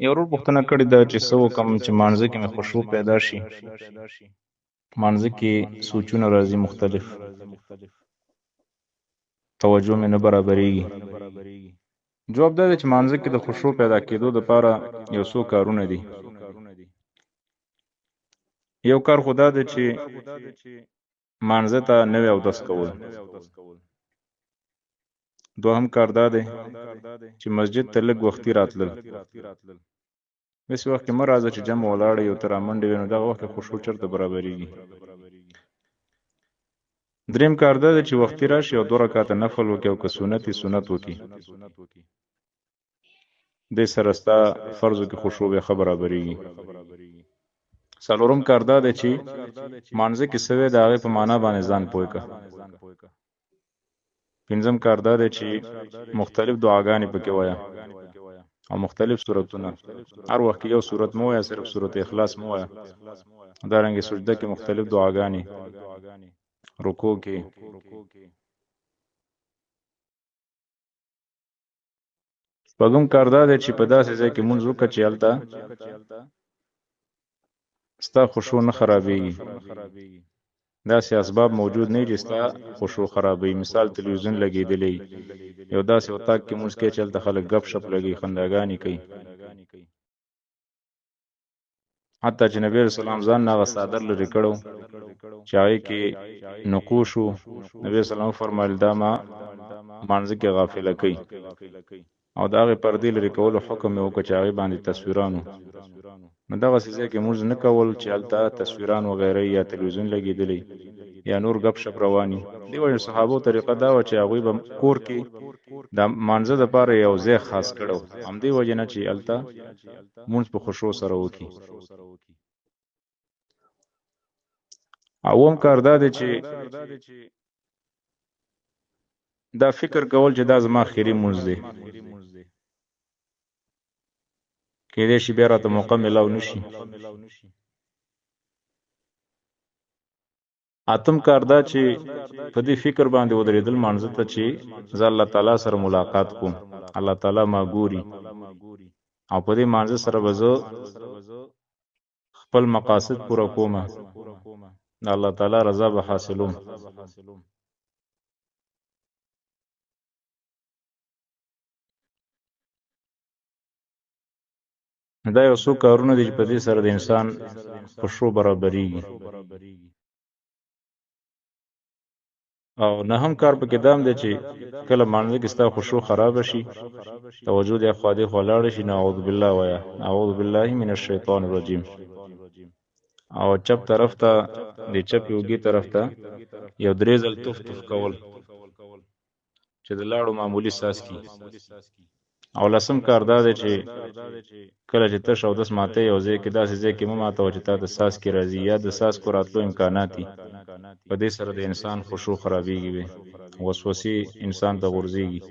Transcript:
یو ورور پوښتنه کړې ده چې څه وکم چې مانځه کې مې خشوع پیدا شي. مانځه کې سوچونه راځي مختلف، توجه مې نه برابرېږي. جواب دا دی چې مانځه کې د خشوع پیدا کېدو دپاره یو څو کارونه دي. یو کار خو دا دی چې مانځه ته نوی اودس کول. دوهم کار دا دی چې مسجد ته لږ وختي راتلل. داسې وخت کې مه راځه چې جمع ولاړ یې او ته رامنډې وې، نو دغه وخت کې خشوع چېرته برابرېږي. دریم کار دا دی چې وختي راشي او دوه رکعته نفل وکړي او که سنت یې سنت وکړي. دې سره ستا فرضو کې خشوع بیا ښه برابرېږي. څلورم کار دا دی چې مانځه کې څه وې د هغې په معنا باندې ځان پوه کړه. پنځم کار دا دی چې مختلف دعاګانې پکې وایه او مختلف سورتونه. هر وخت کې یو سورت مه وایه، صرف سورت اخلاص مه وایه. دارنګه سجده کې مختلف دعاګانې، رکوع کې. شپږم کار دا دی چې په داسې ځای کې مونځ وکړه چې هلته ستا خشوع نه خرابېږي. داسې اسباب موجود نه چې ستا خشوع خرابوي. مثال تلویزیون لګېدلی، یو داسې اتاق کې مونځ کوي چې هلته خلک ګپ شپ لګوي، خنداګانې کوي. حتی چې نبی علیه السلام ځان نه هغه څادر لرې کړو چې هغې کې نقوش و، نبی علیه السلام وفرمایل دا ما مانځه کې غافله کوي، او د هغې پردې لرې کولو حکم یې وکړ چې هغې باندې تصویران وو. نو دغسې ځای کې مونځ نه کول چې هلته تصویران وغیره یا تلویزیون لګېدلی یا نور ګپ شپ روان وي. دې وجې صحابو طریقه دا وه چې هغوی به کور کې د مانځه دپاره یو ځای خاص کړی و، همدې وجې نه چې هلته مونځ په خشوع سره وکړي. اووم کار دا دی چې دا فکر کول چې دا زما اخري مونځ دی، کېدای شي بیا راته موقع ملاو نه شي. اتم کار دا چې په دې فکر باندې ودرېدل مانځه ته چې زه الله تعالی سره ملاقات کوم، الله تعالی ما ګوري، او په دې مانځه سره به زه خپل مقاصد پوره کوم، د الله تعالی رضا به حاصلوم. دا یو څو کارونه دي چې په دې سره د انسان خشوع برابرېږي. او نهم کار پکې دام دی چې کله مانځه کې ستا خشوع خرابه شي، توجه دې اخوا دې خوا لاړه شي، نو اعوذ بالله وایه، اعوذ بالله من الشیطان الرجیم، او چپ طرف ته د چپې اوږې طرف ته یو درې ځل تف تف کول چې د لاړو معمولي څاڅکي. او لسم کار دا دی چې کله چې تش اودس ماته یو ځای کې داسې ځای کې مه ماتوه چې تا ته څاڅکي راځي یا د څاڅکو راتلو امکانات دي. په دې سره د انسان خشوع خرابېږي، وي وسوسې انسان ته غورځېږي.